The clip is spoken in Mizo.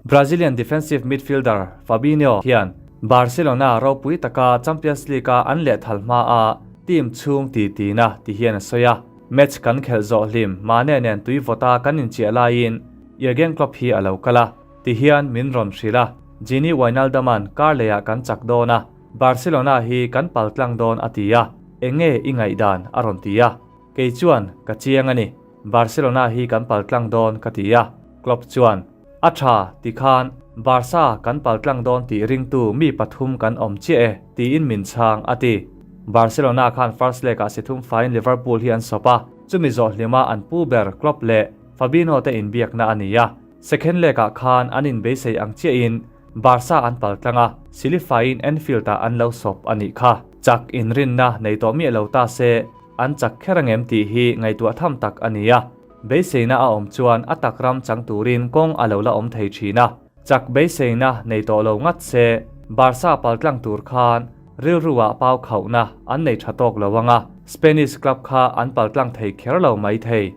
Brazilian defensive midfielder Fabinho hian Barcelona ropui taka Champions League-a an lehthal hmaa team chhung titina ti hian a sawi a. Match kan khelh zawh hlim Mane nen tui vawta kan inchiah laiin Jurgen Klopp hi a lo kal a, ti hian min rawn hrilh a, Gini Wijnaldum-a'n kar leiah kan chak dawn a, Barcelona hi kan paltlang dawn a ti a, eng nge i ngaihdan a rawn ti a. Kei chuan ka chiang a ni, Barcelona hi kan paltlang dawn ka ti a, Klopp chuan, A tha, ti khan Barca kan paltlang dawn tih ringtu mi pathum kan awm chiah e, tiin min chhang a ti. Barcelona khan first leg ah si thum faiin Liverpool hi an sawp a, chumi zawh hlima an pu ber Klopp leh Fabinho te inbiakna a ni a. Second leg ah khan an inbeisei ang chiahin Barca an paltlang a, silifaiin Anfield ah an lo sawp a nih kha. Chak inrinna nei tawh miah lo ta se, an chak kher angem tih hi ngaihtuah tham tak a ni a. Beiseina a awm chuan a tak ram chang turin kawng a lo la awm thei thin a. Chak beiseina nei tawh lo ngat se, Barca paltlang tur khan rilru ah pau khauhna an nei tha tawk lo ang a, Spanish club kha an paltlang thei kher lo mai thei.